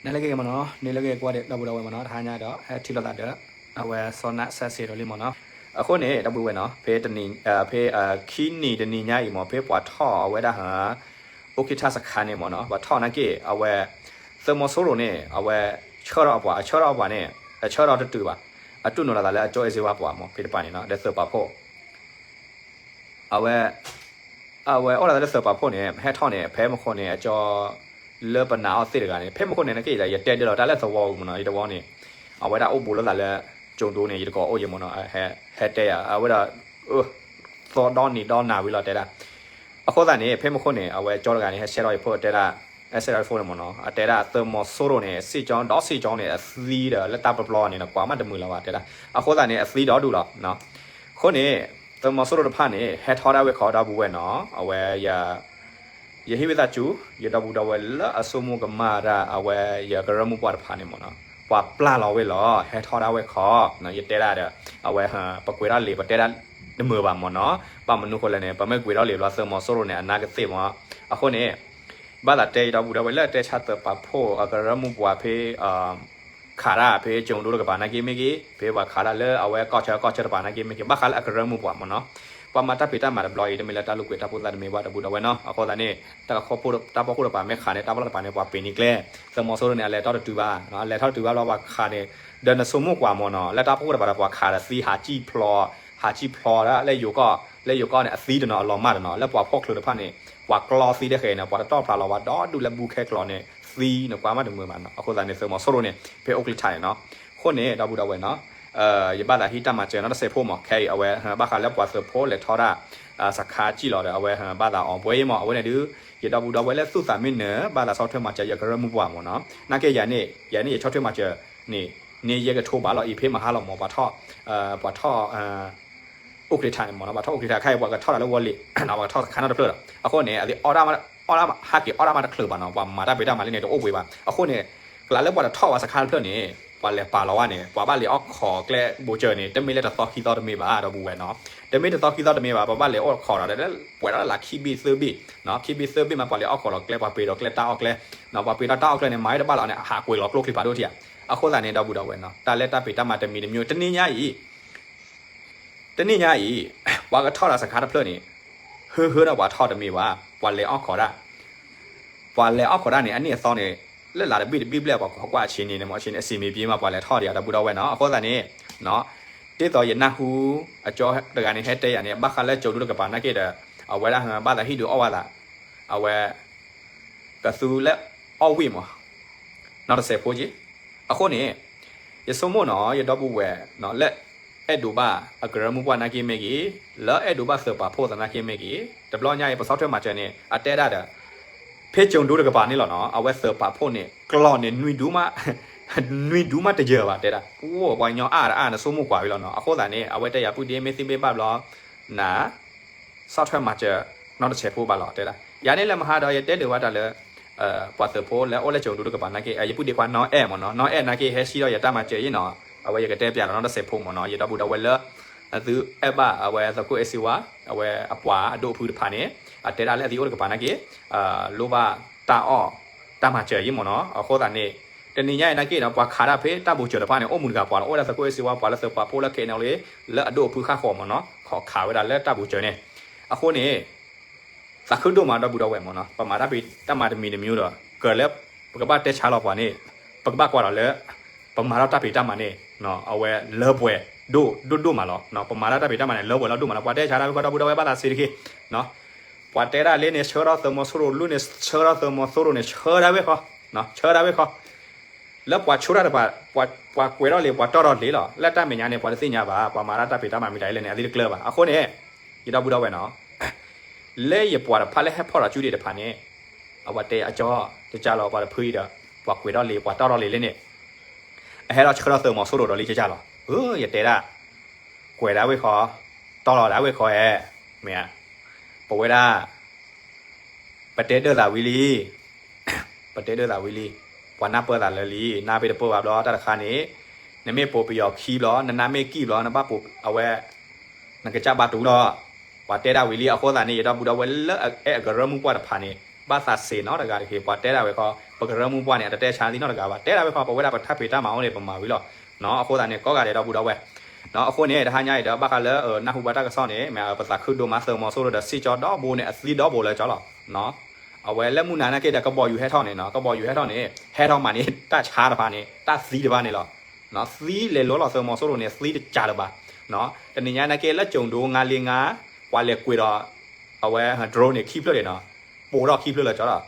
နလၢက့ၤမ့ၢ်နီၤ န့ၣ်လၢက့ၤကွၢ်ဒီး ဒီပုၢ်ဒီဝဲၢ်မ့ၢ်နီၤ တဟါညါဒီး ဟဲထံၣ်လိာ်သးဒီး အဝဲစီၤနၢ်စဲးစ့းဒီးလံမ့ၢ်နီၤ. အဃိန့ၣ် ဒီပုၢ်ဝဲၢ်နီၤ ဖဲတနံၤ ဖဲခံနံၤတနံၤညါအံၤမ့ၢ် ဖဲပှၤထီၣ်အဝဲဒၣ်ဟ အိၣ်က့ၤထၣ်စခါန့ၣ်မ့ၢ်နီၤ ပှၤထီၣ်နာ်က့ အဝဲ သုးမီၤစိရိၤန့ၣ် အဝဲ ဆှၢထီၣ်အပှၤ အဆှၢထီၣ်အပှၤန့ၣ် အဆှၢထီၣ်တတုၤဘၣ် အတူၢ်နီၤလီၤသးလၢအကၠိအ့စ့ဝါပှၤမ့ၢ် ဖဲတပၤန့ၣ်နီၤ ဒီးသုးပာ်ဖှိၣ် အဝဲ အဝဲအိၣ်လီၤသးလၢသုးပာ်ဖှိၣ်န့ၣ် ဟဲထီၣ်န့ၣ် ဖဲမုၢ်ဃိန့ၣ် အကၠိ လၢပနာ်အီၤသ့ၣ်တဂၤန့ၣ် ဖဲမုၢ်ဃိန့ၣ် နက့ၤဒီး ယတဲဒၢလီၤတၢ်လၢသဝီပူၤမ့ၢ်နီၤ ယတဝီန့ၣ် အဝဲဒၣ်အိၣ်ဘူးလိာ်သးလၢ ကၠိဒိန့ၣ် ယတကိးအိၣ်ယဲမ့ၢ်နီၤ ဟဲတဲယၤ အဝဲဒၣ် သီဒီနံၤဒီနၤဝံၤလီၤတဲဒၣ် အဃိသတးန့ၣ် ဖဲမုၢ်ဃိန့ၣ် အဝဲကၠိတဂၤန့ၣ် ဟဲဆဲးထီၣ်ယဖိတဲဒၣ် ဟဲဆဲးထီၣ်ယဖိန့ၣ်မ့ၢ်နီၤ အတဲဒၣ်သုးမီၤစိရိၤန့ၣ် စ့ၣ်ကၠီဒီးစ့ၣ်ကၠီန့ၣ် အသံဒီးလၢတၢ်ပျီပျီန့ၣ် နကွၢ်မးတမုာ်လၢၤဘၣ်တဲဒၣ် အဃိသတးန့ၣ် အသံဒီဒူၣ်လီၤ အဃိန့ၣ် သုးမီၤစိရိၤတဖၣ်န့ၣ် ဟဲထီၣ်ဒၣ်ဝဲခီဒီပုၢ်ဝဲၢ်နီၤ အဝဲ ယဟ့ၣ်ဝံသးစူၤ ယဒီပုၢ်ဒီဝဲၢ်လၢအဆိကမိၣ်ကမၣ်တၢ် အဝဲယကရၢမိၢ်ပှၢ်တဖၣ်န့ၣ်မ့ၢ်နီၤ ပှၤပျၢ်လီၤဝဲလီၤ ဟဲထီၣ်ဒၣ်ဝဲခီ ယတဲဒၣ်ဒီး အဝဲ ပကွဲးထီၣ်လံာ် ပတဲဒၣ်တမုာ်ဘၣ်မ့ၢ်နီၤ ဘၣ်မနုၤဃိလဲၣ်န့ၣ် ပမ့ၢ်ကွဲးထီၣ်လံာ်ဘျီ သုးမီၤစိရိၤန့ၣ် အနၢ်ကသ့ၣ်မ့ၢ် အဃိန့ၣ် ဘၣ်သးတဲယဒီပုၢ်ဒီဝဲၢ်လၢတဲဆါသုးပာ်ဖှိၣ် အကရၢမိၢ်ပှၢ်ဖဲ ခးတၢ်ဖဲကၠိဒိတကပၤနာ်က့မ့ၢ်ဂ့ၤ ဖဲပှၤခးတၢ်လၢအဝဲကီၢ်ဆၢကီၢ်ဆၢတပၤနာ်က့မ့ၢ်ဂ့ၤ ဘၣ်ဃးလၢအကရၢမိၢ်ပှၢ်မ့ၢ်နီၤ ပှၤမၤတၢ်ဖံးတၢ်မၤတဘျီအံၤ တမ့ၢ်လၢတၢ်လိာ်ကွဲတၢ်ဖိသၣ်တမ့ၢ်ဘၣ်ဒီပုၢ်ဒီဝဲၢ်နီၤ အဃိသတးန့ၣ် တၢ်ဖှိၣ် တၢ်ဖှိၣ်တပၤမ့ၢ်ခးန့ၣ် တၢ်ပီၣ်လီၢ်တပၤန့ၣ် ပှၤပ့ၤန့ၢ်ကျဲ သုးမီၤစိရိၤန့ၣ် အလဲၤထီၣ်တတုၤဘၣ် အလဲၤထီၣ်တတုၤဘၣ်ဘျီပှၤခးန့ၣ် ဒီးနဆိကမိၣ်ကွၢ်မ့ၢ်နီၤ လၢတၢ်ဖှိၣ်တပၤဒီးပှၤခးဒီးသံဟးစံၣ်ဖျိ ဟးစံၣ်ဖျိဒၣ်လၢယိၤကီၢ် လၢယိၤကီၢ်န့ၣ် အသံတနီၤအလီၤမၢ်တနီၤ လၢပှၤဖှိၣ်ချၢတဖၣ်န့ၣ် ပှၤကျီသံတဃဲၤန့ၣ် ပှၤတတီၢ်ဖျါလီၤဘၣ်ဒီဒူၣ်လၢဘူးခဲကျိးန့ၣ် သံနကွၢ်မးတမုာ်ဘၣ်နီၤ အဃိသတးန့ၣ် သုးမီၤစိရိၤန့ၣ် ဖဲအိၣ်ကျ့ထးန့ၣ်နီၤ အဃိန့ၣ် ဒီပုၢ်ဒီဝဲၢ်နီၤ ယဘၣ်သးဟံးတၢ်မၤစၢၤနီတစဲးဖိမ့ၢ် ခဲအံၤအဝဲ ဘၣ်ဃးလၢပှၤသုးဖိလဲၤထီၣ်ဒၣ် စခါစံၣ်လီၤဒီး အဝဲဘၣ်သးအီၤဘှဲမ့ၢ် အဝဲန့ၣ်ဒုး ယဒီပုၢ်ဒီဝဲၢ်လၢသူၣ်သးမ့ၢ်နၢၤ ဘၣ်သးဆီၣ်ထွဲမၤစၢၤယကရၢမိၢ်ပှၢ်မ့ၢ်နီၤ နာ်က့ယၤန့ၣ် ယၤန့ၣ်ယဆီၣ်ထွဲမၤစၢၤန့ၣ် န့ၣ်ယဲကထိဘးလီၤ အံၤဖဲမဟါလီၤမ့ၢ် ပှၤထီၣ် ပှၤထီၣ် အိၣ်ကျ့ထးန့ၣ်မ့ၢ်နီၤ ပှၤထီၣ်အိၣ်ကျ့ထးခါအံၤ ပှၤကထီၣ်တၢ်လၢဝီလ့ၤ ပှၤကထီၣ်စခါနီတဖျၢၣ်လီၤ အဃိန့ၣ် အသ့ၣ်အီၣ်ဒၣ်မး ဟးက့ၤအီၣ်ဒၣ်မးတချုးဘၣ်နီၤ ပှၤမၤတၢ်ဖံးတၢ်မၤလံန့ၣ် တအိၣ်ဘှံးဘၣ် အဃိန့ၣ် ကလးလၢပှၤတထီၣ်ဝဲစခါတဖျၢၣ်န့ၣ် ပှၤလဲၤပာ်လီၤဝဲန့ၣ် ပှၤဘၣ်လဲၤအီၣ်ခိးကျဲဘိးစၢၤန့ၣ် တမ့ၢ်လၢတသီခံသီတမ့ၢ်ဘၣ် ဒီပုၢ်ဝဲၢ်နီၤ တမ့ၢ်တသီခံသီတမ့ၢ်ဘၣ် ပှၤဘၣ်လဲၤအီၣ်ခိးဒီး ပှဲၤဒီးလၢခံဘ့ၣ်သၢဘ့ၣ် ခံဘ့ၣ်သၢဘ့ၣ်မး ပှၤလဲၤအီၣ်ခိးလီၤကျဲ ပှၤပှ့ၤဒီးကျဲတၢ်အီၣ်ကျဲ ပှၤပှ့ၤဒီးတၢ်အီၣ်ကျဲန့ၣ် မၤဝဲတဘၣ်လီၤန့ၣ် ဟးကွံာ်လီၤကျိချံဖးဒိၣ်ထံၣ်ဧါ အဃိသတးန့ၣ် ဒီပုၢ်ဒီဝဲၢ်နီၤ တၢ်လၢတၢ်ဖံးတၢ်မၤတမံၤတမံၤ တနံၤညါအံၤ တနံၤညါအံၤ ပှၤကထီၣ်ဒီးစခါတဖျၢၣ်န့ၣ် ဟၢဟၢဒီးပှၤထီၣ်တမ့ၢ်ဘၣ် ပှၤလဲၤအီၣ်ခိးတၢ် ပှၤလဲၤအီၣ်ခိးတၢ်န့ၣ် အနံၣ်အသီန့ၣ် လၢလါတဘ့ၣ်တဘ့ၣ်ဘျဲၣ် ပှၤကွၢ်အဆ့န့ၣ် မ့ၢ်အဆ့န့ၣ် အစံးမ့ၢ်ပှၤမး ပှၤလဲၤထီၣ်ဒံးဧါ ဒီပုၢ်ဒီဝဲၢ်နီၤ အဃိသတးန့ၣ် ဒ်သိးယနၢ်ဟူ အကၠီတဂၤန့ၣ် ဟဲတဲယၤန့ၣ် ဘၣ်ဃးလၢကၠိဒိတကပၤနာ်က့ဒီး အဝဲဒၣ်ဘၣ်သးဟံၣ်ဒုးအီၣ်ဝဲသး အဝဲ ကသူလၢအီၣ်ဝံၣ်မး နီတစဲးဖိက့ အဃိန့ၣ် ယဆိကမိၣ်နီၤ ယဒီပုၢ်ဝဲၢ် လၢအဲၣ်ဒိးဘၣ်အကရၢမိၢ်ပှၢ်နာ်က့မ့ၢ်ဂ့ၤ လၢအဲၣ်ဒိးဘၣ်သုးပာ်ဖှိၣ်သနာ်က့မ့ၢ်ဂ့ၤ တဘျီညါအံၤ ပဆီၣ်ထွဲမၤစၢၤန့ၣ် အတဲဒၣ်ဒီး ဖဲကၠိဒိတကပၤန့ၣ်လီၤနီၤ အဝဲသုးပာ်ဖှိၣ်န့ၣ် ကျီၢ်န့ၣ် နွံဒူမး နွံဒူမးတယၢၤဘၣ်တဲဒၣ် ပှၤကညီအါတအါ နဆိကမိၣ်ကွၢ်ဝံၤလီၤနီၤ အဃိသတးန့ၣ် အဝဲတဲယၤပုၢ်ဒ့မ့ၢ်သ့မ့ၢ်ဘၣ်ဘျီ န ဆီၣ်ထွဲမၤစၢၤ နီတစဲးဖိဘၣ်လီၤတဲဒၣ် ယၤန့ၣ်လၢမဟါဒီး ယတဲဒုးဝဲတၢ်လၢ ပှၤသုးဖိလၢအိၣ်လၢကၠိဒိတကပၤနာ်က့ ယပုၢ်ဒ့ခွါနီအဲၣ်မ့ၢ်နီၤ နီအဲၣ်နာ်က့ ဟဲစံၣ်ဒီးယတၢ်မၤစၢၤအံၤနီၤ အဝဲယကတဲပျးလီၤနီတစဲးဖိမ့ၢ်နီၤ ယဒီပုၢ်ဒီဝဲၢ်လၢ သုအဲၣ်ဘၣ်အဝဲသုးခိၣ်အဲၣ်စ့ဝါ အဝဲအပှၤအဒိၣ်အဖုတဖၣ်န့ၣ် အတဲဒၣ်လၢအသံအိၣ်တကပၤနာ်က့ လိၣ်ဘၣ်တၢ်အီၣ် တၢ်မၤစၢၤအံၤမ့ၢ်နီၤ အဃိသတးန့ၣ် တနံၤညါအံၤနာ်က့ဒီး ပှၤခးတၢ်ဖဲတၢ်ဘိးစၢၤတဖၣ်န့ၣ် အိၣ်မုာ်တဂၤပှၤလီၤ အိၣ်ဝဲဒၣ်သုးခိၣ်အဲၣ်စ့ဝါ ပှၤလၢသုးပာ်ဖှိၣ်လၢ ခဲအံၤန့ၣ်လီၤ လၢအဒိၣ်အဖုဃၣ်ဃီမ့ၢ်နီၤ ခိးခးဝဲဒၣ်လၢတၢ်ဘိးစၢၤန့ၣ် အဃိန့ၣ် သးခုဒိၣ်မးဒီပုၢ်ဒီဝဲၢ်မ့ၢ်နီၤ ပမၤတၢ်ဖံးတၢ်မၤတမံၤတမံၤဒီး ကလၢပကဘၣ်တဲဆါလီၤပှၤန့ၣ် ပကဘၣ်ကွၢ်ဒီးလၢ ပမၤထီၣ်တၢ်ဖံးတၢ်မၤန့ၣ် အဝဲလၢပှဲၤဒိၣ်ဒိၣ်ဒိၣ်မးလီၤ ပမၤထီၣ်တၢ်ဖံးတၢ်မၤန့ၣ် လၢပှဲၤလီၤဒိၣ်မးလီၤ ပှၤတဲဆါတၢ်ဖံးကီၢ်ဒီပုၢ်ဒီဝဲၢ်ဘၣ်သးစ့တက့ၢ် ပှၤတဲဒၣ်လၢန့ၣ် ဆှၢထီၣ်သုးမီၤစိရိၤ လၢန့ၣ် ဆှၢထီၣ်သုးမီၤစိရိၤန့ၣ် ဆှၢဒၣ်ဝဲဃီ ဆှၢဒၣ်ဝဲဃီ လၢပှၤဆှၢတၢ်တဖၣ် ပှၤကွဲးထီၣ်လံာ် ပှၤတီၢ်ထီၣ်လံာ်လီၤ လၢတၢ်မဲာ်ညါန့ၣ် ပှၤတသ့ၣ်ညါဘၣ် ပှၤမၤထီၣ်တၢ်ဖံးတၢ်မၤမ့ၢ်တၢ်အံၤလဲၣ်န့ၣ် အသ့တကျၢၤဘၣ် အဃိန့ၣ် ယဒီပုၢ်ဒီဝဲၢ်နီၤ လၢယပှၤတဖၣ်လၢဟဲဖီၣ်ထီၣ်ကၠူဒံးတဖၣ်န့ၣ် အဝဲတဲအကၠီ ကကၢ်လီၤပှၤတဖုအံၤဒီး ပှၤကွဲးထီၣ်လံာ် ပှၤတီၢ်ထီၣ်လံာ်လဲၣ်န့ၣ် အဟဲလီၤဆှၢထီၣ်သုးမီၤစိရိၤဒီးလံကကၢ်လီၤ အၢ ယတဲဒၣ် ကွဲးဒၣ်ဝဲဃီ တီၢ်လီၤဒၣ်ဝဲဃီဧါ မ့ၢ်ဧါ ပဝဲဒၣ် ပတဲဒၢးသးဝံၤလံ ပတဲဒၢးသးဝံၤလံ ပှၤနၢ်ပၢၢ်သးလၢလံ နၢ်ပ့ၢ်တပၢၢ်ဘၣ်ဘျီ တၢ်တခါန့ၣ် နမ့ၢ်ပိာ်ပယီၤခံဘျီ နနၢ်မ့ၢ်ကံၣ်ဘျီ နဘၣ်ပိာ်အဝဲ နကစၢ်ဘၣ်တူၢ်လီၤ ပှၤတဲဒၣ်ဝံၤလံ အဃိသတးန့ၣ် ယဒီပုၢ်ဒီဝဲၢ်လၢအအဲၣ်အကရၢမိၢ်ပှၢ်တဖၣ်န့ၣ် ဘၣ်သးစ့ၤနီတဂၤတဂ့ၤ, ပှၤတဲဒၣ်ဝဲခီ ပကရၢမိၢ်ပှၢ်န့ၣ် အတတဲဆါသံနီတဂၤဘၣ်, တဲဒၣ်ဝဲခီ ပဝဲဒၣ်ပတၢ်ဖံးတၢ်မၤအိၣ်န့ၣ် ပမၤဝံၤလီၤ. အဃိသတးန့ၣ် ကိးဂၤဒဲးဒီပုၢ်ဒီဝဲၢ်, အဃိန့ၣ် တဟါညါအံၤဒီး ဘၣ်ဃးလၢနၢ်ဟူဘၣ်တၢ်ကစီၣ်န့ၣ် မ့ၢ်ပသးခုဒိၣ်မး သုးမီၤစိရိၤဒီးစံၣ်ကၠီဒီဘိန့ၣ် အသံဒီဘိလၢကၠီလီၤ. အဝဲလၢမုၢ်နၤနာ်က့ဒီး ကဘီယူၤဟဲထီၣ်န့ၣ်နီၤ, ကဘီယူၤဟဲထီၣ်န့ၣ် ဟဲထီၣ်မးန့ၣ် တၢ်ဆါတဖၣ်န့ၣ် တၢ်သံတဖၣ်န့ၣ်လီၤ. သံလဲၤလိၤလီၤ သုးမီၤစိရိၤန့ၣ် သံတကးလၢၤဘၣ်. တနံၤညါနာ်က့လၢကၠိၤဒိ ငါလ့ငါ ပှၤလဲၤကွံာ်ဒီး အဝဲ drone န့ၣ် ခံဖျၢၣ်ဒံးနီၤ, ပိာ်ထီၣ်ခံဖျၢၣ်လၢကၠီလီၤ.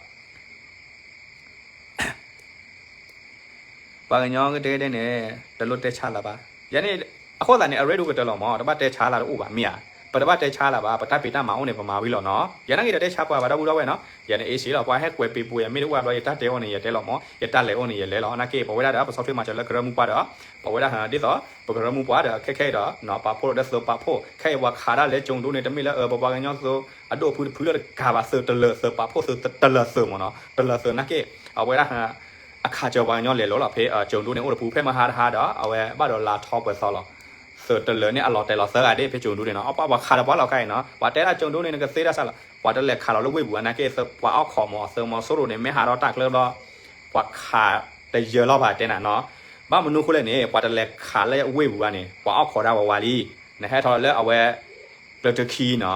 ပှၤကညီကတဲဒဲန့ၣ် တလိၣ်တဲဆါလၢၤဘၣ်. ယၤန့ၣ် အဃိသတးန့ၣ် အရ့ဒိၣ်ကတၢၢ်လီၤမး, တဘၣ်တဲဆါလၢၤတအိၣ်ဘၣ်မ့ၢ်ဧါ, ပတဘၣ်တဲဆါလၢၤဘၣ်, ပတၢ်ဖံးတၢ်မၤအိၣ်န့ၣ် ပမၤဝံၤလီၤနီၤ. ယၤနာ်က့ဒီးတဲဆါပှၤဘၣ်ဒီပုၢ်ဒီဝဲၢ်နီၤ, ယၤန့ၣ် easy လီၤ, ပှၤဟဲကွဲးပ့ၤပူၤယၤမ့ၢ်တအိၣ်ဘၣ်ဘျီ ယတၢ်တဲအီၤန့ၣ် ယတဲလီၤမး, ယတၢ်လဲၤအီၤန့ၣ် ယလဲၤလီၤ. နာ်က့ ပဝဲဒၣ်ဒီး ပဆီၣ်ထွဲမၤစၢၤလၢကရၢမိၢ်ပှၢ်ဒီး ပဝဲဒၣ်ဒ်သိး ပကရၢမိၢ်ပှၢ်ဒီး ခဲခဲအံၤဒီး ပာ်ဖှိၣ်ဒီးသုးပာ်ဖှိၣ်, ခဲအံၤပှၤခးဒၣ်လဲၤကၠိၤဒိန့ၣ် တမ့ၢ်လၢအပပှၤကညီသုးအဒိၣ်ဖုတဖုလၢတကးဘၣ်, သုးတလၢာ်သုးပာ်ဖှိၣ်သုးတလၢာ်သုးမးနီၤ, တလၢာ်သုးနာ်က့ အဝဲဒၣ် အခးစၢၤပှၤကညီလဲၤလိၤလီၤ ဖဲကၠိၤဒိန့ၣ်အိၣ်တပူၤ, ဖဲမဟါတဟါဒီး အဝဲဘၣ်ဒီးလါထီပှဲၤသီလီၤ. သုးတလၢာ်န့ၣ် အလီၤတဲာ်လီၤသၢဂၤဒၣ် ဖဲကၠိၤဒိန့ၣ်နီၤ, အပှၤပှၤခးဒီးပှၤလီၤခါအံၤနီၤ, ပှၤတဲဒၣ်ကၠိၤဒိန့ၣ် နကသ့တၢ်ဆါလီၤ, ပှၤတလဲၤခးလီၤလၢဝ့ၢ်ပူၤဘၣ်နာ်က့ ပှၤအီၣ်ခိးမး သုးမီၤစိရိၤန့ၣ် မ့ၢ်ဟးထီၣ်တၢ်ချၢဘျီ ပှၤခးတယၢၤလီၤဘၣ်တဲနၤနီၤ, ဘၣ်မနုၤဃိလဲၣ်န့ၣ် ပှၤတလဲၤခးလၢဝ့ၢ်ပူၤဘၣ်န့ၣ် ပှၤအီၣ်ခိးဒၣ်ဝဲဝါလံ, နဟဲထီၣ်လၢအဝဲ ကျၢၤတခံနီၤ,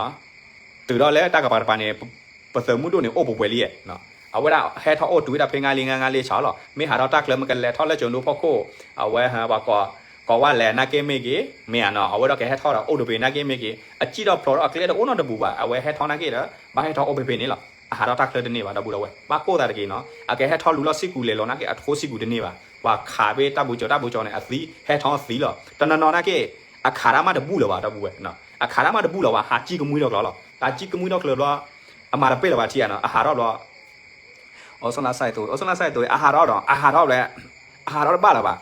တုၤထီၣ်လၢတၢ်ကပၤတပၤန့ၣ် ပသုးမုၢ်ဒိၣ်န့ၣ်အိၣ်ပှဲၤပှဲၤလံ, အဝဲဒၣ်ဟဲထီၣ်အိၣ်တုၤဝဲဒၣ်ဖဲငါလံငါ ငါလံဆၢလီၤ, မ့ၢ်ဟးထီၣ်တၢ်ချၢ မ့ၢ်ကလဲၤထီၣ်လၢကၠိၤဒိဖီခိၣ်, အဝဲပှၤကိးဝဲလဲၣ်နာ်က့မ့ၢ်ဂ့ၤ, မ့ၢ်ဧါနီၤ, အဝဲဒီးကဟဲထီၣ်ဒီးအိၣ်တဘ့ၣ်နာ်က့မ့ၢ်ဂ့ၤ, အစံၣ်ထီၣ်ဖျိးထီၣ်အကျဲတအိၣ်နီတပူၤဘၣ်, အဝဲဟဲထီၣ်နာ်က့ဒီး ဘၣ်ဟဲထီၣ်အိၣ်ဖဲဖဲန့ၣ်လီၤ, အဟးထီၣ်တၢ်ချၢတန့ၢ်ဘၣ် ဒီပုၢ်ဒီဝဲၢ်, ဘၣ်ကိၢ်သးတဂ့ၤနီၤ, အကဟဲထီၣ်လူၤလီၢ်ဆံကူၤလဲၤလီၤနာ်က့ အထိဆံကူၤတန့ၢ်ဘၣ်, ပှၤခးဖဲတၢ်ဘူးကၠီၤတၢ်ဘူးကၠီၤန့ၣ် အသံဟဲထီၣ်သံလီၤ, တနီၤနီၤနာ်က့ အခးတၢ်မးတဘူၣ်လၢၤဘၣ် ဒီပုၢ်ဝဲၢ်, အခးတၢ်မးတဘူၣ်လၢၤဘၣ်, ဟးကံၣ်ကမှံထီၣ်ကျၢၤလီၤ, ဟးကံၣ်ကမှံထီၣ်ကျၢၤဘျီ အမၤတပ့ၢ်လၢၤဘၣ်ထံဧါနီၤ, အဟးထီၣ်ဘျီ အိၣ်ဆိလါစဲသိး အိၣ်ဆိလါစဲသိး အဟးထီၣ်ဒီး အဟးထီၣ်ဘျီ အဟးထီၣ်တဘၣ်လၢၤဘၣ်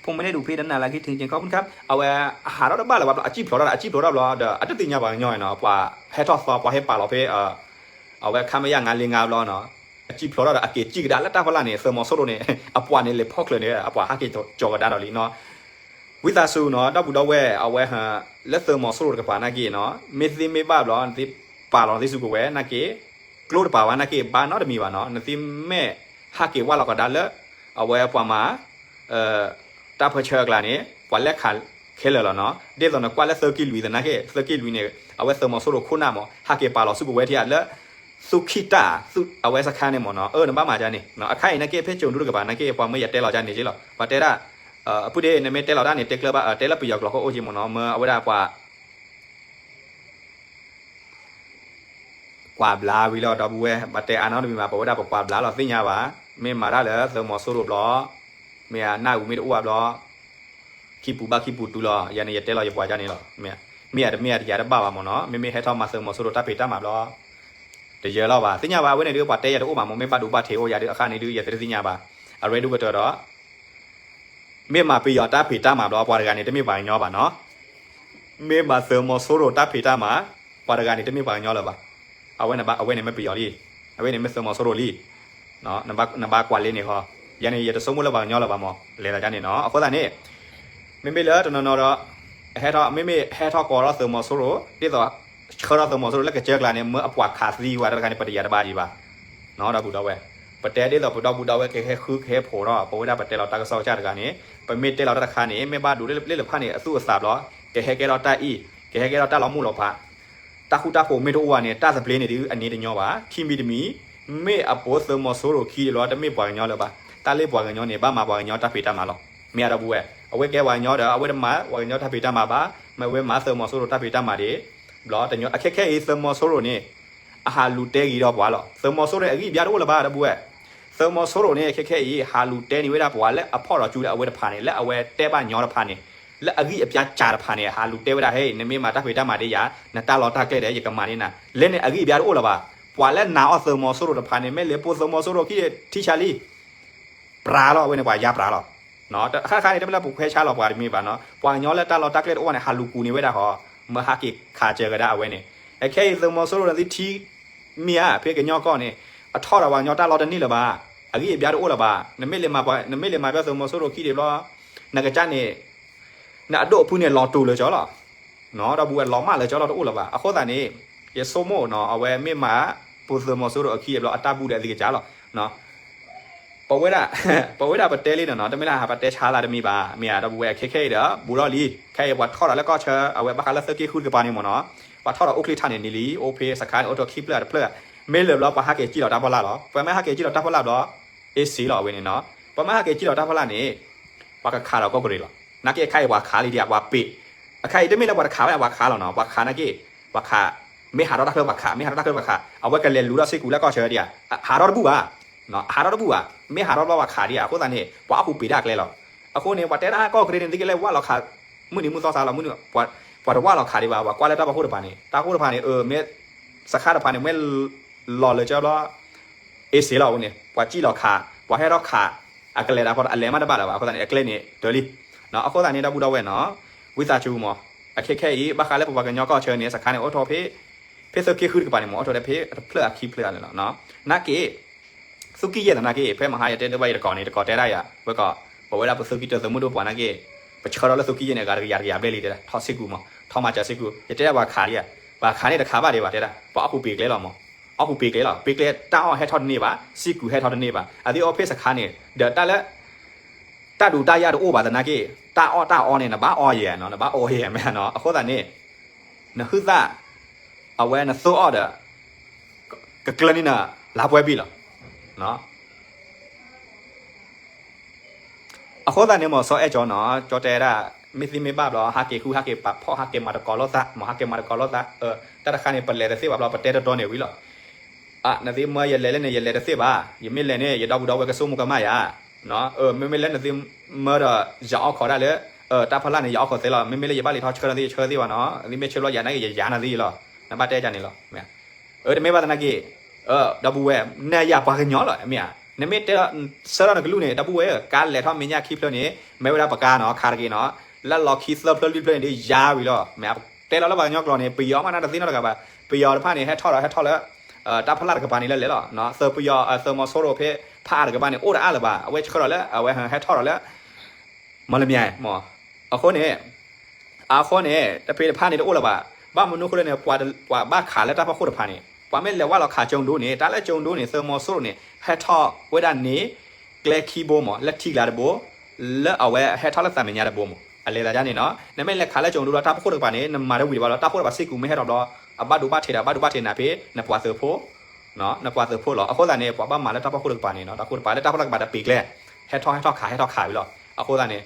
ဖိမ့ၢ်န့ၢ်ဒူၣ်ဖံးတနၤလၢခံထံက့ၤခီဖုခါ အဝဲအဟးထီၣ်တဘၣ်လၢၤဘၣ်ဘျီ အစံၣ်ဖျိးထီၣ်ဒီး အစံၣ်ဖျိးထီၣ်ဘျီဒီး အတသ့ၣ်ညါပှၤကညီနီၤ, ပှၤဟဲထီၣ်သီ ပှၤဟဲပာ်လီၤဖဲ အဝဲခမရ ငါလံငါဘျီနီၤ, အစံၣ်ဖျိးထီၣ်ဒီး အက့ၤစံၣ်ကဒါလၢတၢ်ဖီလာ်န့ၣ် သုးမီၤစိရိၤန့ၣ် အပှၤန့ၣ်လဲၤဖီၣ်ချၢးန့ၣ် အပှၤဟးက့ၤကၠီၤကဒါဒီးလံနီၤ ဝံသးစူၤနီၤ ဒီပုၢ်ဒီဝဲၢ် အဝဲ လၢသုးမီၤစိရိၤတကပၤနာ်က့နီၤ မ့ၢ်သ့မ့ၢ်ဘၣ်ဘျီ နသ့ပာ်လီၤနသ့စုကဝဲၤနာ်က့ ကျိတပၤဘၣ်နာ်က့ ဘၣ်နီတမံၤဘၣ်နီၤ နသ့မ့ၢ်ဟးက့ၤဝဲလီၤကဒါလၢ အဝဲပှၤမၤ တၢ်ပၢဆှၢအကျါန့ၣ် ပှၤလဲၤခးခဲလၢာ်လီၤနီၤ ဒ်သိးနကွၢ်လၢသုးက့လွံၢ်သနာ်က့ သုးက့လွံၢ်န့ၣ် အဝဲသုးမီၤစိရိၤခိၣ်နၢ်မး ဟးက့ၤပာ်လီၤစုကဝဲၤထံဧါလၢ သုးခိၣ်တၢ် အဝဲစခါန့ၣ်မးနီၤ အၢ နဘၣ်မၤဒ်န့ၣ် အခါအံၤနာ်က့ ဖဲကၠိၤဒူတကပၤနာ်က့ ပှၤမၢယတဲလီၤဒ်န့ၣ်က့လီၤ ပှၤတဲဒၣ် အပုၢ်ဒ့ နမ့ၢ်တဲလီၤဒ်န့ၣ် တဲကျၢၤဘၣ် တဲလၢပယီၤကျိာ်ကအိၣ်က့မးနီၤ မၢအဝဲဒၣ်ပှၤ ကွၢ်ဘျါဝံၤလီၤ ဒီပုၢ်ဝဲၢ် ပတဲအါနီတမံၤဘၣ် ပဝဲဒၣ်ပကွၢ်ဘျါလီၤသ့ၣ်ညါဘၣ် မ့ၢ်မၤတၢ်လၢသုးမီၤစိရိၤဘျီ မ့ၢ်အနၢ်အူမ့ၢ်တအိၣ်ဘၣ်ဘျီ ခံပူၤဘၣ်ခံပူၤတုၤလီၤ ယၤန့ၣ်ယတဲလီၤယပှၤဒ်န့ၣ်လီၤ မ့ၢ်အတမ့ၢ်အတယၤတဘၣ်ဘၣ်မးနီၤ မ့မ့ၢ်ဟဲထီၣ်မၤသုးမီၤစိရိၤတၢ်ဖံးတၢ်မၤဘျီ တယၢၤလီၤဘၣ် သ့ၣ်ညါဘၣ် အဝဲန့ၣ်ဒုး ပှၤတဲယၤတအိၣ်ဘၣ်မး မ့ၢ်ဘၣ်ဒိဘၣ်ထံးအိၣ်ယၤဒုး အခါန့ၣ်ဒုး ယတသ့ၣ်ညါဘၣ် အရ့ဒိၣ်ကတၢၢ်ဒီး မ့ၢ်မၤပယီၤတၢ်ဖံးတၢ်မၤဘျီ ပှၤတဂၤန့ၣ် တမ့ၢ်ပှၤကညီဘၣ်နီၤ မ့ၢ်မၤသုးမီၤစိရိၤတၢ်ဖံးတၢ်မၤ ပှၤတဂၤန့ၣ် တမ့ၢ်ပှၤကညီလၢၤဘၣ် အဝဲန့ၣ်ဘၣ် အဝဲန့ၣ်မ့ၢ်ပယီၤလံ အဝဲန့ၣ်မ့ၢ်သုးမီၤစိရိၤလံ နဘၣ်ကွၢ်လၢန့ၣ်ဃီ ယၤန့ၣ် ယတဆိကမိၣ်လၢပှၤကညီလၢၤဘၣ်မး လဲၤသးဒ်န့ၣ်နီၤ အဃိသတးန့ၣ် မ့မ့ၢ်လၢတနီၤနီၤဒီး ဟဲထီၣ် မ့မ့ၢ်ဟဲထီၣ်ကိးထီၣ်သုးမီၤစိရိၤ ဒ်သိး ဆှၢထီၣ်သုးမီၤစိရိၤလၢကစၢၢ်ကျါန့ၣ် မၢအပှၤခးသံဝဲတၢ်တခါန့ၣ် ပတယၤတဘၣ်ဒံးဘၣ် ဒီပုၢ်ဒီဝဲၢ် ပတဲဒ်သိးပဒီပုၢ်ဒီဝဲၢ်ကဟဲဃုကဟဲဖိးထီၣ် ပဝဲဒၣ်ပတဲလီၤတၢ်ကစီၣ်ကစၢ်တဂၤန့ၣ် ပမ့ၢ်တဲလီၤတၢ်တခါန့ၣ် မ့ၢ်ဘၣ်ဒိးလၢလၢဖးန့ၣ် အသူၣ်အသးဘျီ ကဟဲကဲထီၣ်တၢ်အံၣ် ကဟဲကဲထီၣ်တၢ်လီၤမုၢ်လီၤဖး တၢ်ဃူတၢ်ဖိးမ့ၢ်တအိၣ်ဘၣ်န့ၣ် တၢ်သဘျ့န့ၣ်ဒုးအန့ၣ်တညီဘၣ် ခံမံၤတမံၤ မ့ၢ်အပိာ်သုးမီၤစိရိၤခံဒံးလီၤ တမ့ၢ်ပှၤကညီလၢၤဘၣ် တၢ်လၢပှၤကညီန့ၣ် ဘၣ်မၤပှၤကညီတၢ်ဖံးတၢ်မၤလီၤ မ့ၢ်အဒီပုၢ်ဝဲၢ် အဝဲကဲပှၤကညီဒီး အဝဲတမၤပှၤကညီတၢ်ဖံးတၢ်မၤဘၣ် မ့ၢ်အဝဲမၤသုးမီၤစိရိၤတၢ်ဖံးတၢ်မၤဒံး ဘျီတညီ အခဲခဲအံၤသုးမီၤစိရိၤန့ၣ် အဟးလူၤတဲဂ့ၤဒီးပှၤလီၤ သုးမီၤစိရိၤန့ၣ် အဂံၢ်အဘါတအိၣ်လၢၤဘၣ်ဒီပုၢ်ဝဲၢ် သုးမီၤစိရိၤန့ၣ် ခဲခဲအံၤ ဟးလူၤတဲန့ၢ်ဝဲဒၣ်ပှၤလၢအဖီၣ်ဒီးကၠူဒီးအဝဲတဖၣ်န့ၣ် လၢအဝဲတဲဘၣ်ညီတဖၣ်န့ၣ် လၢအဂံၢ်အဘါစှၤတဖၣ်န့ၣ် ဟးလူၤတဲဝဲဒၣ် ဟဲ နမ့ၢ်မၤတၢ်ဖံးတၢ်မၤဒံးယၤ နတၢ်လီၢ်တၢ်ကျဲဒီး ယကမၤန့ၢ်နၤ လဲၣ်န့ၣ် အဂံၢ်အဘါတအိၣ်လၢၤဘၣ် ပှၤလၢနာ်အီၤသုးမီၤစိရိၤတဖၣ်န့ၣ် မ့ၢ်လဲၤပိာ်သုးမီၤစိရိၤခံထံဆါလံ ပြးလီၤ အဝဲန့ၣ်ပှၤယါပြးလီၤ တခါခါန့ၣ် တမ့ၢ်လၢပခွဲးဆါလီၤပှၤတမံၤဘၣ်နီၤ ပှၤကညီလၢတၢ်လီၢ်တၢ်ကျဲတအိၣ်ဘၣ်န့ၣ် ဟးလူၤကူးန့ၢ်ဝဲဒၣ်ဟီ မ့ၢ်ဟးက့ၤခးစၢၤကဒါအဝဲန့ၣ် အခဲအံၤသုးမီၤစိရိၤန့ၣ်သံထံမ့ၢ်ဧါ ဖဲကညီကီၢ်န့ၣ် အထီၣ်ဒီးပှၤကညီတၢ်လီၢ်တန့ၢ်လၢၤဘၣ် အဂံၢ်အဘါတအိၣ်လၢၤဘၣ် နမ့ၢ်လဲၤမၤပှၤ နမ့ၢ်လဲၤမၤပှၤသုးမီၤစိရိၤခံဒံးဘျီ နကစၢ်န့ၣ် နအဒိၣ်အဖုန့ၣ်လီၤတူာ်လၢၤကၠီလီၤ ဒီပုၢ်ဝဲၢ်လီၤမၢ်လၢကၠီလီၤတအိၣ်လၢၤဘၣ်. အဃိသတးန့ၣ် ယဆိကမိၣ်နီၤ အဝဲမ့ၢ်မၤ ပူၤသုးမီၤစိရိၤအခံအဘျီအတၢ်ဘူၣ်ဒီးအသုကစၢ်လီၤ. ပဝဲဒၣ် ပဝဲဒၣ်ပတဲလံနီၤနီၤ တမ့ၢ်လၢဟးပတဲဆါလၢတမံၤဘၣ် မ့ၢ်ဧါ ဒီပုၢ်ဝဲၢ် ခဲခဲအံၤဒီး ဘူးထီၣ်လံ ခဲအံၤပှၤထီၣ်ဒီးလၢကီၢ်ဆၢ အဝဲဘၣ်ဃးလၢသုးက့ဃုတကပၤန့ၣ်မ့ၢ်နီၤ ပှၤထီၣ်ဒီးအိၣ်ချ့ထါန့ၣ်န့ၣ်လံ အိၣ်ဖဲစခါန့ၣ် အိၣ်ထီၣ်ခံဖျၢၣ်တဖျၢၣ် မ့ၢ်လၢာ်ဘျီပှၤဟးက့ၤစံၣ်လီၤတၢ်ဖီလာ်လီၤ ပှၤမ့ၢ်ဟးက့ၤစံၣ်လီၤတၢ်ဖီလာ်ဘျီ အ့စ့လီၤအဝဲန့ၣ်နီၤ ပှၤမ့ၢ်ဟးက့ၤစံၣ်လီၤတၢ်ဖီလာ်န့ၣ် ပှၤကခးဒီးကီၢ်ကရ့ၣ်လီၤ နာ်က့အခါအံၤပှၤခးလံဒံး ပှၤပ့ၤ အခါအံၤတမ့ၢ်လၢပှၤတခးဘၣ် ပှၤခးလီၤနီၤ ပှၤခးနာ်က့ ပှၤခး မ့ၢ်ဟးထီၣ်တၢ်ချၢပှၤခး မ့ၢ်ဟးထီၣ်တၢ်ချၢပှၤခး အဝဲကလဲၤလူၤထီၣ်စ့ၢ်ကီးလၢကီၢ်ဆၢဒံး ဟးထီၣ်တဘူၣ်ဘၣ် ဟးထီၣ်တဘူၣ်ဘၣ် မ့ၢ်ဟးထီၣ်ဘျီပှၤခးဒံး အဃိသတးန့ၣ် ပှၤအီၣ်ဟူးပ့ၤဒၣ်အကျဲလီၤ. အဃိန့ၣ် ပှၤတဲဒၣ်ကီၢ်ကရ့ၣ်န့ၣ် သုကလဲၤဝၢ်လီၤခး မုၢ်နံၤမုၢ်သီသးလီၤ မုၢ်နံၤ ပှၤတဝၢ်လီၤခးဒံးဘၣ် ပှၤကွၢ်လၢတၢ်ဖီခိၣ်တဖၣ်န့ၣ် တၢ်ဖီခိၣ်တဖၣ်န့ၣ် အမ့ၢ် စခါတဖၣ်န့ၣ် မ့ၢ်လီၤလၢကၠီဘျီ အ့စ့လီၤအဝဲန့ၣ် ပှၤစံၣ်လီၤခး ပှၤဟဲထီၣ်ခး အကလဲၤတၢ်ဖီ အလဲၤမးတဘၣ်လၢၤဘၣ် အဃိသတးန့ၣ် အကျဲန့ၣ်တၢ်လံ အဃိသတးန့ၣ် ဒီပုၢ်ဒီဝဲၢ်နီၤ ဝံသးစူၤမး အခဲခဲအံၤ ဘၣ်ဃးလၢပပှၤကညီကီၢ်ဆၢန့ၣ် စခါန့ၣ် အိၣ်ထီၣ်ဖဲ ဖဲသုးက့ဃုတကပၤန့ၣ်မး အိၣ်ထီၣ်ဒီးဖဲတဖျၢၣ်အခံဖျၢၣ်လီၤ နာ်က့ သုးက့ယဲၢ်သနာ်က့ ဖဲမဟါယတဲတဘၣ်ယတကိးန့ၣ် တကိးတဲဒၣ်ယၤ ဝဲကီး ပဝဲဒၣ်ပသုးက့တၢ်သုးမုၢ်ဒိၣ်ပှၤနာ်က့ ပဆၢထီၣ်လၢသုးက့ယဲၢ်န့ၣ် အဂၤတကယၤတကယၤဘျဲၣ်လံတဲဒၣ် ထီၣ်စ့ၢ်ကီးမး ထီၣ်မၤစၢၤစ့ၢ်ကီး ယတဲဒၣ်ပှၤခးဒံးယၤ ပှၤခးန့ၣ်တခးဘၣ်ဒံးဘၣ်တဲဒၣ် ပှၤအီၣ်ဟူးပ့ၤကျဲလီၤမး အီၣ်ဟူးပ့ၤကျဲလီၤ ပ့ၤကျဲတၢ်အီၣ်ဟဲထီၣ်တန့ၢ်ဘၣ် စ့ၢ်ကီးဟဲထီၣ်တန့ၢ်ဘၣ် အသ့ၣ်အီၣ်ဖဲစခါန့ၣ် ဒီးတၢ်လၢ တၢ်ဒုးတၢ်ယၤတအိၣ်ဘၣ်သနာ်က့ တၢ်အီၣ်တၢ်အီန့ၣ် နဘၣ်အီယဲၢ်နီၤ နဘၣ်အီယဲၢ်မ့ၢ်နီၤ အဃိသတးန့ၣ် နဟုသၣ် အဝဲနသိအီၣ်ဒီး ကကျၢၤန့ၢ်နၤ လါပှဲၤဘံၣ်လီၤ အဃိသတးန့ၣ်မ့ၢ်စီၤအဲၣ်ကၠီနီၤ ကၠီတဲဒၣ် မ့ၢ်သ့မ့ၢ်ဘၣ်ဘျီ ဟးက့ၤဃု ဟးက့ၤပာ်ဖှိၣ် ဟးက့ၤမၤတကိးလိာ်သး မ့ၢ်ဟးက့ၤမၤတကိးလိာ်သး တၢ်တခါန့ၣ် ပလဲၤတသ့ဘၣ်ဘျီ ပတဲတတီန့ၣ်ဝံၤလီၤ နသ့မၢယလဲၤလၢန့ၣ် ယလဲၤတသ့ဘၣ် ယမ့ၢ်လဲၤန့ၣ် ယဒီပုၢ်ဒီဝဲၢ်ကဆိကမိၣ်ကမၣ်ယၤ မ့မ့ၢ်လၢနသ့မၢဒီး ယအီၣ်ခိးဒၣ်လၢ တၢ်ဖီလာ်န့ၣ် ယအီၣ်ခိးသ့လီၤ မ့မ့ၢ်လၢယဘၣ်လံာ်ထီၣ်ဆၢထီၣ်သ့ ယဆၢသ့ဘၣ်နီၤ နမ့ၢ်ဆၢဘျီယၤနာ်က့ ယယၤနၤသ့လီၤ နဘၣ်တဲကန့ၣ်လီၤ တမ့ၢ်ဘၣ်သနာ်က့ ဒီပုၢ်ဝဲၢ် နယၤပှၤကညီလီၤ မ့ၢ်ဧါ နမ့ၢ်တဲဆၢထီၣ်နကလူးန့ၣ် ဒီပုၢ်ဝဲၢ် ကါလဲၤထီၣ်မဲာ်ညါခံဖျၢၣ်န့ၣ် မ့ၢ်ဝဲဒၣ်ပကါနီၤ ခးတက့ၢ်နီၤ လၢလီၢ်ခံသၢဖျၢၣ်လွံၢ်ဖျၢၣ်န့ၣ် ဒ်ယၤဝံၤလီၤ မ့ၢ်တဲလီၤလၢပှၤကညီကျိာ်န့ၣ် ပယီၤမးနၢ်တသ့နီတဂၤဘၣ် ပယီၤတဖၣ်န့ၣ် ဟဲထီၣ်ဒီးဟဲထီၣ်လၢ တၢ်ဖီလာ်တကပၤန့ၣ်လၢလဲၤလီၤ သုးပယီၤ သုးမီၤစိရိၤဖဲ ဖးအါတကပၤန့ၣ် အိၣ်တအါလၢၤဘၣ် အဝဲဆှၢထီၣ်လၢ အဝဲဟဲထီၣ်ဒီးလၢ မီၢ်လမၠဲၣ်မး အဃိန့ၣ် အဃိန့ၣ် တဖဲတဖၣ်န့ၣ်တအိၣ်လၢၤဘၣ် ဘၣ်မနုၤဃိလဲၣ်န့ၣ် ပှၤဘၣ်ခးလၢတၢ်ဖီခိၣ်တဖၣ်န့ၣ် ပှၤမ့ၢ်လဲၤဝၢ်လီၤခးကၠိဒိန့ၣ် တၢ်လၢကၠိဒိန့ၣ် သုးမီၤစိရိၤန့ၣ် ဟဲထီၣ်ဝဲဒၣ်န့ၣ် ကျဲခံဘိမး လၢထံကျါတဘိ လၢအဝဲဟဲထီၣ်လၢသးမဲာ်ညါတဘိမး အလဲၤသးဒ်န့ၣ်နီၤ နမ့ၢ်လဲၤခးလၢကၠိဒိဒီးတၢ်ဖီခိၣ်တကပၤန့ၣ် နမၤတဝံၤတဘၣ်လီၤ တၢ်ဖီခိၣ်တကပၤစ့ၢ်ကီးမ့ၢ်ဟဲထီၣ်ဘျီ အဘၣ်ဒိဘၣ်ထံးဒီး အဘၣ်ဒိဘၣ်ထံးနၤဖဲ နပှၤသုးဖိ နပှၤသုးဖိလီၤ အဃိသတးန့ၣ် ပှၤဘၣ်မၤလၢတၢ်ဖီခိၣ်တကပၤန့ၣ် တၢ်ဖီခိၣ်တကပၤလၢတၢ်ဖီခိၣ်တကပၤတပ့ၤကျဲ ဟဲထီၣ်ဟဲထီၣ်ခးဟဲထီၣ်ခးဝံၤလီၤ အဃိသတးန့ၣ်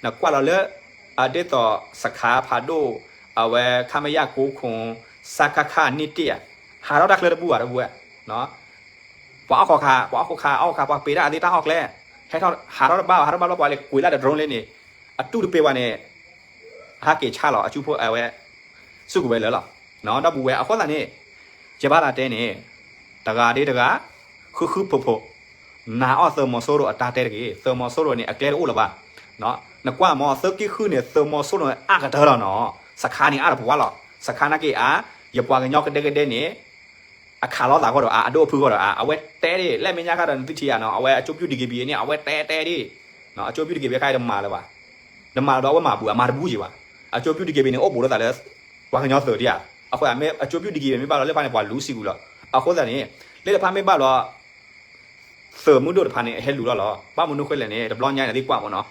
နကွၢ်လီၤလၢ အဒ်သိးစခါဖးဒိၣ် အဝဲ ခမရ ကိးခိၣ် စကခ နံၣ်တ့ၢ်ဧါ ဟးထီၣ်တၢ်ချၢတဘူၣ်ဘၣ်တဘူၣ်ဝဲ ပှၤအီၣ်ခိးခး ပှၤအီၣ်ခိးခး အီၣ်ခိးခး ပှၤပ့ၤတၢ်အသ့တၢ်အီၣ်ကျဲ ဟဲထီၣ် ဟးထီၣ်တဘၣ် ဟးထီၣ်တဘၣ်ဘျီ ပှၤလဲၤကွံာ်လၢတ drone လံန့ၣ် အတူၢ်တပ့ၤဘၣ်န့ၣ် ဟးက့ၤဆါလီၤ အစုဖိအဝဲ စုကဝဲၤလၢာ်လီၤ ဒီပုၢ်ဝဲၢ် အဃိသတးန့ၣ် ယဘၣ်သးတဲန့ၣ် တဂၤဒ့တဂၤ ဃုဃုဖိးဖိး နာ်အီၣ်သုးမီၤစိရိၤအတၢ်တဲတဂ့ၤ သုးမီၤစိရိၤန့ၣ် အကျဲတအိၣ်လၢၤဘၣ် နကွၢ်မး သုးက့ဃုန့ၣ် သုးမီၤစိရိၤန့ၣ် အါကတၢၢ်လီၤနီၤ စခါန့ၣ်အါတပှၤလီၤ စခါနာ်က့အါ ယပှၤကညီကဒဲကဒဲန့ၣ် အခးလီၤသးဂီၢ်ဒီးအါ အဒိၣ်အဖုၣ်ဂီၢ်ဒီးအါ အဝဲတဲဒၣ် လၢမဲာ်ညါခါဒီးနသုထံၣ်ဧါနီၤ အဝဲအကၠိပူၤ ဒီက့ဘံန့ၣ် အဝဲတဲတဲဒၣ် အကၠိပူၤ ဒီက့ဘံခါအံၤတမၤလၢၤဘၣ် တမၤလၢၤဒီးအဝဲမၤဘူး အမၤတဘူးက့ၤဘၣ် အကၠိပူၤ ဒီက့ဘံန့ၣ် အိၣ်ဘူးလိာ်သးလၢ ပှၤကညီသုးဒံးဧါ အဃိသတးမ့ၢ်အကၠိပူၤ ဒီက့ဘံမ့ၢ်ဘၣ်လီၤလၢဖဲန့ၣ် ပှၤလူၤစံးဝံၤလီၤ အဃိသတးန့ၣ် လၢတဖၣ်မ့ၢ်ဘၣ်လီၤ သုးမုၢ်ဒိၣ်တဖၣ်န့ၣ် အဟဲလူၤလီၤလီၤ ဘၣ်မနုၤဃိလဲၣ်န့ၣ် တဘျီညါန့ၣ်သံကွၢ်မးနီၤ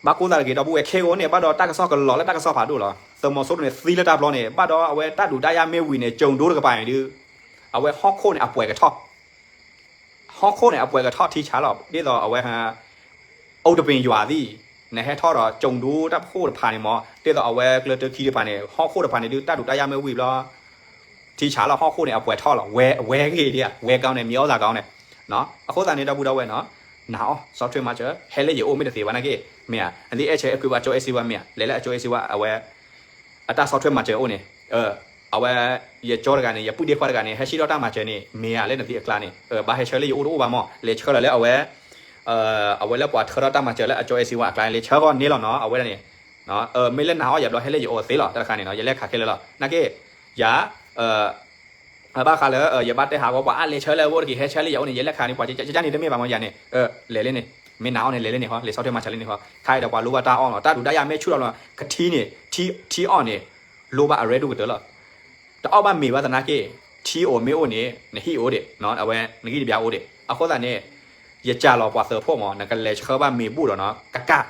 ဘၣ်ကိးသးတဂ့ၤ ဒီပုၢ်ဝဲၢ် ခဲဂိၤန့ၣ် ဘၣ်ဒီးတၢ်ကစီၣ်ကလီၤလၢတၢ်ကစီၣ်ဖးဒိၣ်လီၤ သုးမီၤစိရိၤန့ၣ် သံလၢတၢ်ပျီန့ၣ် ဘၣ်ဒီးအဝဲတၢ်ဒုးတၢ်ယၤမ့ၢ်ဝံၤန့ၣ် ကၠိၤဒိတကပၤန့ၣ်ဒုး အဝဲဟီၣ်ခိၣ်န့ၣ် အပှဲၤကထီၣ် ဟီၣ်ခိၣ်န့ၣ် အပှဲၤကထီၣ်ထံဆးလီၤ ဒ်သိးအဝဲဟဲ အိၣ်တပ့ၤယွၤသံ နဟဲထီၣ်ဒီးကၠိၤဒိတၢ်ဖီခိၣ်တဖၣ်န့ၣ်မး ဒ်သိးအဝဲကျၢၤတၢခံတဖၣ်န့ၣ် ဟီၣ်ခိၣ်တဖၣ်န့ၣ်ဒုး တၢ်ဒုးတၢ်ယၤမ့ၢ်ဝံၤဘျီ ထံဆးလီၤ ဟီၣ်ခိၣ်န့ၣ် အပှဲၤထီၣ်လီၤ ဝဲဂ့ၤဒံး ဝဲကီန့ၣ် မံၤအီၣ်သးကီန့ၣ် အဃိသတးန့ၣ် ဒီပုၢ်ဒီဝဲၢ်နီၤ နာ်အီၤ software မၤစၢၤ ဟဲလၢယအိၣ်မ့ၢ်တသ့ဘၣ်နာ်က့ မ့ၢ်ဧါ နသ့ၣ်အဲၣ်ဆၢအဲၣ်ကွံာ်ဘၣ်ကၠီအဲၣ်စ့ဝါမ့ၢ်ဧါ လဲၤလၢအကၠီအဲၣ်စ့ဝါ အဝဲ အတၢ် software မၤစၢၤအိၣ်န့ၣ် အဝဲ ယကၠီတဂၤန့ၣ် ယပုၢ်ဒ့ခွါတဂၤန့ၣ် ဟဲဆှၢထီၣ်တၢ်မၤစၢၤန့ၣ် မ့ၢ်ဧါ လၢနသ့ၣ်အကျါန့ၣ် ဘၣ်ဟဲဆှၢလၢယအိၣ်တအိၣ်ဘၣ်မး လဲၤဆှၢလီၤလၢအဝဲ အဝဲလၢပှၤဆှၢထီၣ်တၢ်မၤစၢၤလၢအကၠီအဲၣ်စ့ဝါအကျါန့ၣ် လဲၤဆှၢဂီၢ်န့ၣ်လီၤနီၤ အဝဲဒၣ်န့ၣ် မ့ၢ်လၢနၤအီၣ်ယၤဘျီ ဟဲလၢယအိၣ်သ့လီၤ တၢ်တခါန့ၣ်နီၤ ယလဲၤခးခဲလၢာ်လီၤ နာ်က့ ယၤ ဘၣ်ဃးလၢ ယဘၣ်တဲဟးဂီၤ ပှၤအါလဲၤဆှၢလၢအဝဲအိၣ်တက့ၢ် ဟဲဆှၢလၢယအိၣ်န့ၣ် ယလဲၤခးန့ၣ် ပှၤကကန့ၣ်တမ့ၢ်ဘၣ်မး ယၤန့ၣ် လဲၤလၢန့ၣ် မ့ၢ်နၤအီၣ်န့ၣ် လဲၤလၢန့ၣ်ဃီ, လဲၤဆီထၢၣ်မၤစၢၤလၢန့ၣ်ဃီ, ခါအံၤဒီးပှၤလိၣ်ဘၣ်တၢ်အီၣ်လီၤ, တၢ်ဒုးတၢ်ယၤမ့ၢ်ဆူၣ်ထီၣ်လီၤ, ကထံန့ၣ်, ထံအီၣ်န့ၣ်, လိၣ်ဘၣ်အရ့ဒိၣ်ကတၢၢ်လီၤ. တအီၣ်ဘၣ်မ့ၤဘၣ်သနာ်က့, ထံအိၣ်မ့ၢ်အိၣ်န့ၣ် နဟံၣ်အိၣ်ဒံး, အဝဲနဂံၢ်တဘၣ်အိၣ်ဒံး. အဃိသတးန့ၣ်, ယကးလီၤပှၤသုးဖိမး, နကလဲၤဆှၢဘၣ်မ့ၤဘူၣ်ဒီးနီၤ, ကကး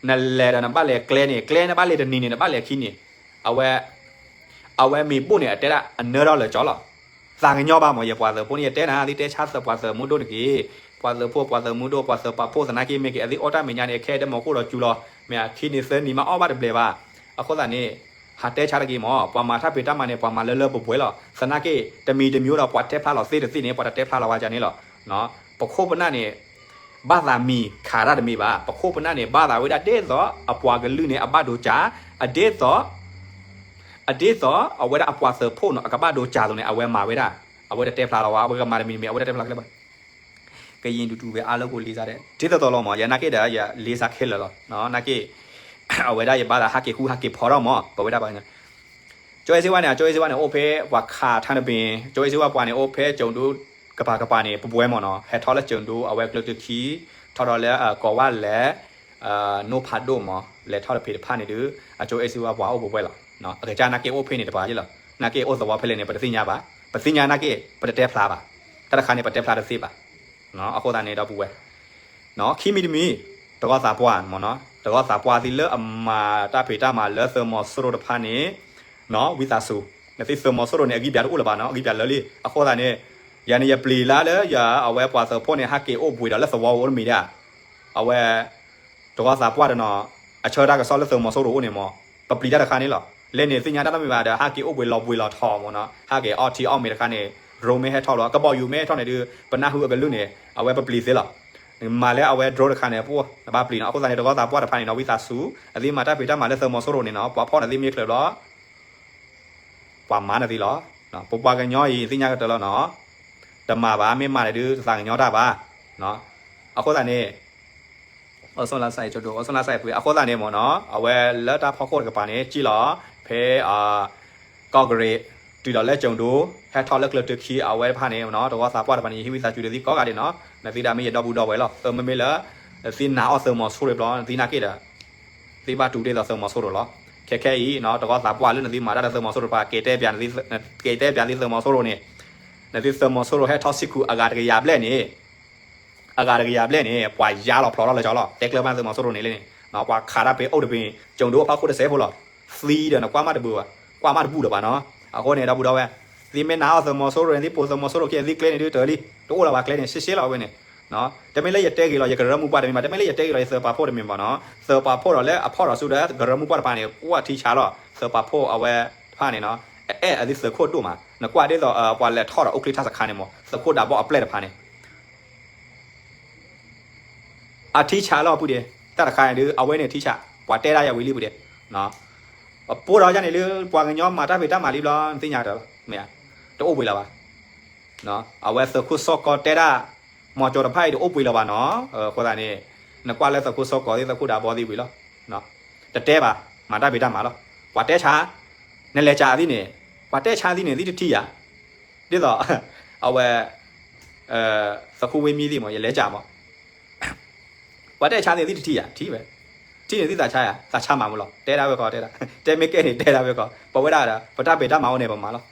နလဲၤဒီးနဘၣ်လဲၤကျဲန့ၣ်, ကျဲနဘၣ်လဲၤတနံၤန့ၣ်, နဘၣ်လဲၤခံန့ၣ်, အဝဲ, အဝဲမ့ၤဘူၣ်န့ၣ် အတဲဒၣ်အနၢထီၣ်လၢာ်ကၠီလီၤ. သးကညီၤဘၣ်မး, ယပှၤသုးဖိန့ၣ် ယတဲနၤ, သုတဲဆါပှၤသုးမုၢ်ဒိၣ်တက့ၢ်. ပှၤသုးဖိ, ပှၤသုးမုၢ်ဒိၣ်, ပှၤသုးပာ်ဖှိၣ်သနာ်က့ မ့ၢ်က့ၤအသ့ၣ်အီၣ်တၢ်မဲာ်ညါန့ၣ် ခဲအံၤဒၣ်မ့ၢ်ခိၣ်ဒီးစူၤလီၤ, မ့ၢ်အခံန့ၣ်သၢနံၤမးအီၣ်ဘၣ်တဘျဲၣ်ဘၣ်. အဃိသတးန့ၣ်, ဟးတဲဆါတက့ၢ်မး, ပှၤမၤတၢ်ဖံးတၢ်မၤန့ၣ် ပှၤမၤလၢလၢပှဲၤပှဲၤလီၤ. သနာ်က့, တမံၤတမံၤဒီးပှၤတဲဖျါလီၤသ့တသ့န့ၣ် ပှၤတတဲဖျါလီၤဝဲဒၣ်န့ၣ်လီၤ. ပခိၣ်ပနၢ်န့ၣ် ဘၣ်သးမံၤခးတၢ်တမ့ၢ်ဘၣ်. ပခိၣ်ပနၢ်န့ၣ် ဘၣ်သးဝဲဒၣ်ဒ်သိးအပှၤကလုာ်န့ၣ်အဘၣ်ဒိကး, အဒ်သိး, အဒ်သိးအဝဲဒၣ်အပှၤသုးဖိန့ၣ် အကဘၣ်ဒိကးအသိးန့ၣ် အဝဲမၤဝဲဒၣ်, အဝဲတတဲဖျါလီၤဝဲ, အဝဲကမၤတမံၤတမံၤ အဝဲတတဲဖျါခဲလၢာ်ဘၣ်. ကယံၤဒူဒူဝဲအါလၢကိးလံစါဒဲး ဒ်သိးသိးလီၤမး, ယနာ်က့ဒီး ယလံစါခဲလၢာ်လီၤ. နာ်က့, အဝဲဒၣ်ယဘၣ်သးဟးက့ၤဃူဟးက့ၤဖိးထီၣ်မး, ပဝဲဒၣ်ဘၣ် ကၠီအ့စ့ဝါန့ၣ်, ကၠီအ့စ့ဝါန့ၣ် အိၣ်ဖဲ ပှၤခးထါနပ့ၤ, ကၠီအ့စ့ဝါပှၤန့ၣ် အိၣ်ဖဲကၠိၤဒိကပၤကပၤန့ၣ် ပဝဲမးနီၤ, ဟဲထီၣ်လၢကၠိၤဒိ အဝဲကျိတခံ, ထီၣ်ဒီးလၢကိးဝါလဲၣ်, နိဖးဒိၣ်မး, လဲၤထီၣ်တဖံးတဖၣ်န့ၣ်ဒုး, အကၠီအ့စ့ဝါပှၤအိၣ်ပဝဲလီၤ. အကစၢ်နာ်က့အိၣ်ဖဲန့ၣ်တပၤယ့လီၤ. နာ်က့အိၣ်သဝီဖဲလဲၣ်န့ၣ် ပတသ့ၣ်ညါဘၣ်. ပသ့ၣ်ညါနာ်က့ ပတတဲဖျါဘၣ်. တၢ်တခါန့ၣ် ပတဲဖျါတသ့ဘၣ်. အဃိသတးန့ၣ်ဒီပုၢ်ဝဲၢ် ခံမံၤတမံၤ, တဂီၤသးပှၢ်မးနီၤ, တဂီၤသးပှၢ်သ့ၣ်လၢအမၤတၢ်ဖံးတၢ်မၤလၢသုးမီၤစိရိၤတဖၣ်န့ၣ်, ဝံသးစူၤ, နသုးမီၤစိရိၤန့ၣ် အဂံၢ်ပၠးတအိၣ်လၢၤဘၣ်နီၤ, အဂံၢ်ပၠးလၢလံ. အဃိသတးန့ၣ်, ယၤန့ၣ်ယပျံၤလၢလၢယအဝဲပှၤသုးဖိန့ၣ် ဟးက့ၤအိၣ်ဘှံးဒီးလၢသဝီအိၣ်တမံၤဒၣ်, အဝဲ တဂီၤသးပှၢ်တနီၤ, အဆၢတၢ်ကစီၣ်လၢသုးမီၤစိရိၤအိၣ်န့ၣ်မး, ပပျံၤတၢ်တခါန့ၣ်လီၤ. လဲၤန့ၣ်သ့ၣ်ညါတၢ်တမ့ၢ်ဘၣ်ဒီး ဟးက့ၤအိၣ်ဘှံးလီၤဘှံးလီၤထီမးနီၤ, ဟးက့ၤအီထံအီၣ်မ့ၤတခါန့ၣ်, drone မ့ၢ်ဟဲထီၣ်လီၤ, ကဘီယူၤမ့ၢ်ဟဲထီၣ်န့ၣ်ဒုး, ပနၢ်ဟူအကလုၢ်န့ၣ်, အဝဲပပျံၤသ့လီၤ. မၤလၢအဝဲ drone တခါန့ၣ် ပအိၣ်နဘၣ်ပျံၤနီၤ. အဃိသတးန့ၣ် တဂီၤသးပှၢ်တဖၣ်န့ၣ်နီၤ, ဝံသးစူၤ, အသ့မၤတၢ်ဖံးတၢ်မၤလၢသုးမီၤစိရိၤန့ၣ်နီၤ, ပှၤဖီၣ်န့ၣ်သ့မ့ၢ်ချၢးဘျီ ပှၤမၤနသ့လီၤ. ပပှၤကညီအံၤသ့ၣ်ညါကတၢၢ်လီၤနီၤ, တမၤဘၣ်, မ့ၢ်မၤန့ၣ်ဒုး တသးကညီၤတၢ်ဘၣ်. အဃိသတးန့ၣ်, အိၣ်ဆိလါစဲးကၠိဒိ, အိၣ်ဆိလါစဲးပှ့ၤ, အဃိသတးန့ၣ်မးနီၤ, အဝဲလၢတၢ်ဖီခိၣ်တကပၤန့ၣ် ကံၣ်လီၤ, ဖဲ ကီၢ်ကရ့း, တုၤလီၤလၢကၠိၤဒိ, ဟဲထီၣ်လၢကျိတခံ အဝဲတဖၣ်န့ၣ်နီၤ, တဂီၤသးပှၢ်တဖၣ်န့ၣ် ယဟ့ၣ်ဝံသးစူၤဒီးသုကိးဂၤဒဲးနီၤ, နသုဒၣ်မ့ၢ်ယဒီပုၢ်ဒီဝဲၢ်လီၤ. အမ့မ့ၢ်လၢ သုနာ်အီၣ်သုးမီၤစိရိၤဘျီ နသုနာ်က့ဒီး သုဘၣ်တူၢ်ဒ်သိးသုးမီၤစိရိၤလီၤ. ခဲခဲအံၤနီၤ, တဂီၤသးပှၢ်လၢနသုမၤတၢ်ဒီးသုးမီၤစိရိၤတဖၣ် က့ၤတဲပၠး, က့ၤတဲပၠးသုသုးမီၤစိရိၤန့ၣ်, နသုသုးမီၤစိရိၤဟဲထီၣ်စံၣ်ခူအဂၤတကယၤဘျဲၣ်န့ၣ်, အဂၤတကယၤဘျဲၣ်န့ၣ် ပှၤယါလီၤဖျိးထီၣ်လၢကၠီလီၤ. တဲကျၢၢ်ဘၣ်သုးမီၤစိရိၤန့ၣ်လၢန့ၣ်, ပှၤခးတၢ်ဖဲအိၣ်တဘ့ၣ်, ကၠိၤဒိဖီခိၣ်တစဲးဖိလီၤ. သံဒီးနကွၢ်မးတဘူၣ်ဘၣ်, ကွၢ်မးတဘူၣ်လၢၤဘၣ်နီၤ. အဃိန့ၣ် ဒီပုၢ်ဒီဝဲၢ်, သုမ့ၢ်နာ်အီၣ်သုးမီၤစိရိၤန့ၣ် သုပိာ်သုးမီၤစိရိၤခံ သုကျဲန့ၣ်ဒုးတၢ်လံ, တအိၣ်လၢၤဘၣ်ကျဲန့ၣ် ရှဲရှဲလီၤဝဲန့ၣ် တမ့ၢ်လၢယတဲဂ့ၤလီၤ ယကရၢမိၢ်ပှၢ်တမ့ၢ်ဘၣ်, တမ့ၢ်လၢယတဲဂ့ၤလီၤ ယသုးပာ်ဖှိၣ်တမ့ၢ်ဘၣ်နီၤ. သုးပာ်ဖှိၣ်ဒီးလၢအဖီၣ်ဒီးဆူဒီးကရၢမိၢ်ပှၢ်တဖၣ်န့ၣ် ကွၢ်ထံဆါလီၤ. သုးပာ်ဖှိၣ်အဝဲတဖၣ်န့ၣ်နီၤ, အဲၣ်အသုးခိၣ်ဒိၣ်မး, နကွၢ်ဒ်သိးပှၤလဲၤထီၣ်ဒီးအိၣ်ချ့ထါစခါန့ၣ်မး, သုးခိၣ်ဒးဘီအပျဲၢ်တဖၣ်န့ၣ် အထံဆးလီၤပုၢ်ဒ့, တၢ်တခါန့ၣ်ဒုး အဝဲန့ၣ်ထံဆး, ပှၤတဲဒၣ်ယၤဝံၤလံပုၢ်ဒ့, ပှၤဒီးယၤန့ၣ်လၢ ပှၤကညီမၤတၢ်ဖံးတၢ်မၤလံဘျီ နသ့ၣ်ညါတၢ်လီၤ, မ့ၢ်ဧါ, တအိၣ်ဘှံးလၢၤဘၣ်, အဝဲသုးခိၣ်စီကီတဲဒၣ်, မီၤကၠီၤတဖၣ်အံၤတအိၣ်ဘှံးလၢၤဘၣ်နီၤ, အဃိသတးန့ၣ်, နကွၢ်လၢသုးခိၣ်စီကီသ့ၣ် သုးခိၣ်ဒးဘီသ့ၣ်ဝံၤလီၤ, တတဲဘၣ်, မၤတၢ်ဖံးတၢ်မၤလီၤ, ပှၤတဲဆါ, နလဲၤကးသ့ၣ်န့ၣ်, ပှၤတဲဆါသ့ၣ်န့ၣ်သ့ၣ်တထံၣ်ယၤ, ဒ်သိး, အဝဲ, သုးခိၣ်ဝ့ၢ်မံသ့ၣ်မး ယလဲၤကးမး ပှၤတဲဆါသ့ၣ်သ့ၣ်တထံၣ်ယၤ ထံၣ်ဝဲ, ထံၣ်န့ၣ်သ့ၣ်သးဆါယၤ သးဆါမးမးလီၤ တဲဒၣ်ဝဲကီးတဲဒၣ်, တဲမ့ၢ်ကဲန့ၣ်တဲဒၣ်ဝဲကီး ပဝဲဒၣ်ဒီး ပတၢ်ဖံးတၢ်မၤအိၣ်န့ၣ်ပမၤလီၤ,